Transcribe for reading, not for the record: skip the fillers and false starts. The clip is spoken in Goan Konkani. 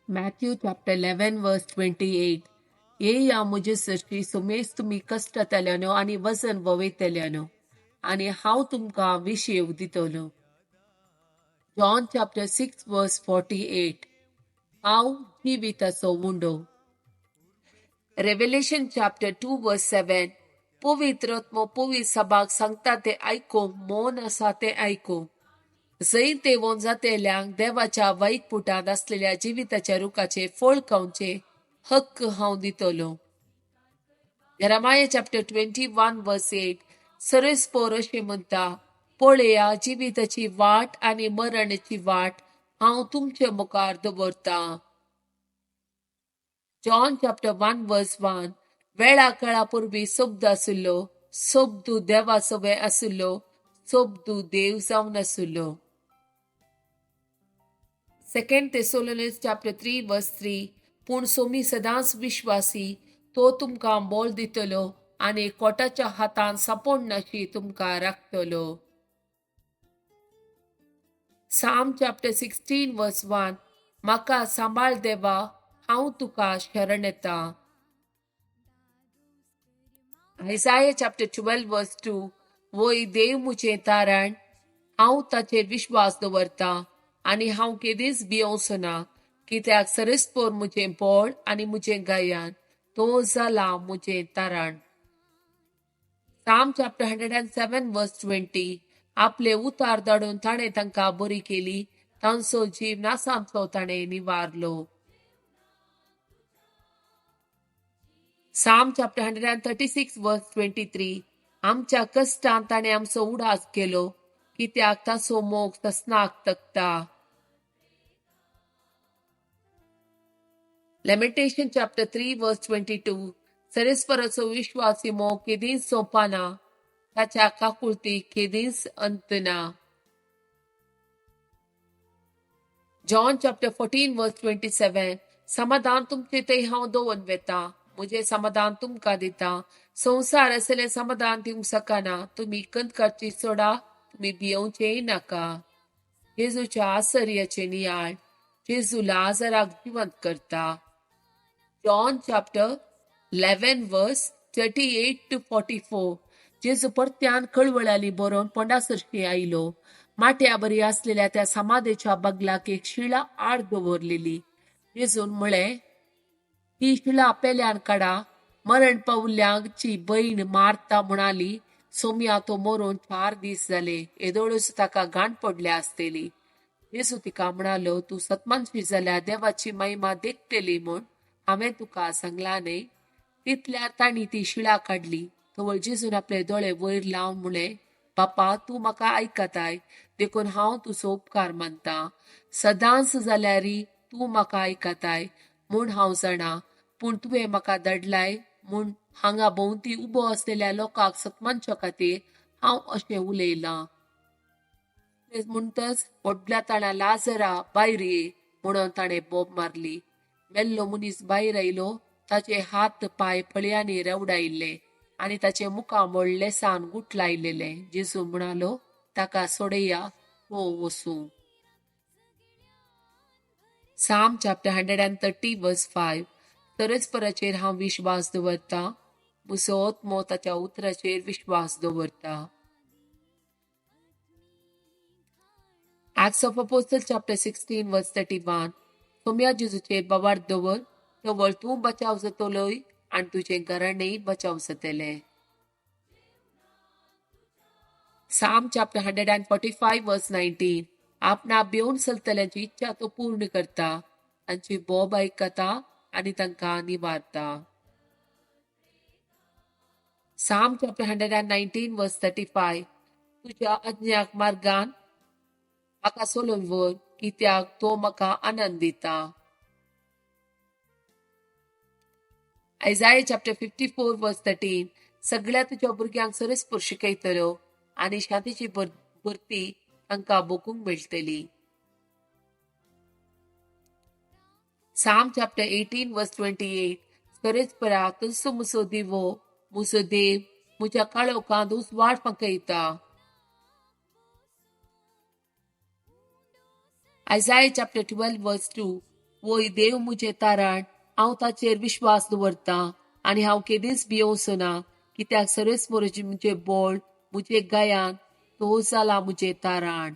Matthew chapter 11 verse 28. येया म्हजे सरशी सुमेस तुमी कश्टतल्यानो आनी वजन ववयतल्यानो आनी हांव तुमकां विशेव दितलो. John chapter 6 verse 48. हांव जिविताचो उंडो. Revelation chapter 2 verse 7. पवित्र आत्मो पवित्र सभाक सांगता तें आयकूंक मौन आसा तें आयकूंक. जंय तेवोन जातेल्यांक देवाच्या वैकुंठांत आसलेल्या जिविताच्या रुखाचें फळ खावचें हक्क हांव दितलो. Jeremiah chapter 21 verse 8. सरस्पोर अशें म्हणटा, पळया जिविताची वाट आनी मरणाची वाट हांव तुमचे मुखार दवरतां. John chapter 1 verse 1. वेळा काळा पूर्वी शब्द आशिल्लो, शब्द देवा सवे आशिल्लो, शब्द देव जावन आशिल्लो. 2 Thessalonians chapter 3 verse 3. पूण सोमी सदांच विश्वासी, तो तुमकां बोल दितलो आनी कोटाच्या हातान सापोडनाशी तुमकां राखतलो. Psalm chapter 16 verse 1. म्हाका सांबाळ देवा, हांव तुका शरण येता. Isaiah chapter 12 verse 2. वय देव म्हजें तारण, हांव ताचेर विश्वास दवरतां आनी हांव केदींच भियोवचो ना, कित्याक सरस्पोर म्हजें बळ आनी म्हजें गायन, तो जाला म्हजें तारण. Psalm chapter 107 verse 20. आपले उतार धाडून ताणें तांकां बरी केली, तांचो जीव नासांतलो ताणें निवारलो. Psalm chapter 136 verse 23. आमच्या कश्टान ताणें आमचो उडास केलो, कित्याक ताचो मोग ससनाक तकता. Lamentation chapter 3 verse 22. सरस्वराचो विश्वासी मोग केदींच सोंपना, ताच्या काकुळती केदींच अंत ना. John chapter 14 verse 27. समाधान तुमचे थंय हांव दवरून वेता, म्हजें समाधान तुमकां दिता. संवसार आसलें समाधान दिवंक शकना. तुमी कंत काडची सोडा, तुमी भियोवचेंय नाका. जेजूच्या आसर्याचे नियाळ, जेजू लाजराक जिवंत करता. John chapter 11 verse 38 to 44. जेजू परत्यान कळवळाली बरोवन पोंडा सरशी आयलो. माट्या बरी आसलेल्या त्या समाधेच्या बगलाक एक शिळा आड दवरलेली. जेजून म्हळें, ही शिळा पेल्यान काडा. मरण पावल्यांची बहीण मारता म्हणाली, सोमया तो मरून 4 दीस जाले, येदोळूच ताका घाण पडल्या आसतली. जेजू तिका म्हणालो, तूं सतमानशी जाल्यार देवाची महिमा देखतली म्हूण हांवें तुका सांगलां न्हय. तितल्यार तांणी ती शिळा काडली. तवळ जेजून आपले दोळे वयर लावन म्हळें, बापा, तूं म्हाका आयकताय, देखून हांव तुजो उपकार मानतां. सदांच जाल्यारय तूं म्हाका आयकताय म्हूण हांव जाणा, पूण तुवें म्हाका धाडलाय म्हूण हांगा भोंवती उबो आसलेल्या लोकांक सतमानच्या खातीर हांव अशें उलयलां. म्हणटच व्हडल्या ताणा लाजरा भायर ये म्हणून ताणें बोब मारली. मेल्लो मनीस भायर आयलो, ताचे हात पांय फळयांनी रेवडायिल्ले आनी ताचें मुखामळ लेसान गुठलायलेलें. जेजू म्हणालो, ताका सोडया, तो वसूं. Psalm chapter 130 verse 5. सरस्पराचेर हांव विश्वास दवरतां, म्हजो आत्मो ताच्या उतराचेर विश्वास दवरता. Acts of Apostles chapter 16 verse 31. Saumya जेजूचेर बाबार दवर, तवळ तूं बचाव जातलोय आनी तुजें घराणें बचाव जातलें. Psalm chapter 145 verse 19. आपणा भिवन चलतल्यांची इच्छा तो पूर्ण करता, तांची बोब आयकता आनी तांकां निवारता. Psalm chapter 119 verse 35. तुज्या अज्ञाक मार्गान म्हाका सोलून व्हर, कित्याक तो म्हाका आनंद दिता. Isaiah chapter 54 verse 13. सगळ्या तुज्या भुरग्यांक सरस्पोर शिकयतलो आनी शांतीची भरती तांकां भोगूंक मेळटली. Psalm chapter 18 verse 28. सरस्परा तुजो म्हजो दिवो, म्हजो देव, म्हज्या काळोखांत उजवाड फांकयता. Isaiah chapter 12 verse 2. वय देव मुजें तारण, हांव ताचेर विश्वास दवरतां आनी हांव केदींच भियोवचो ना, कित्याक सर्वेस्परोचें मुजें बोळ, मुजें गायान, तो जाला मुजें तारण.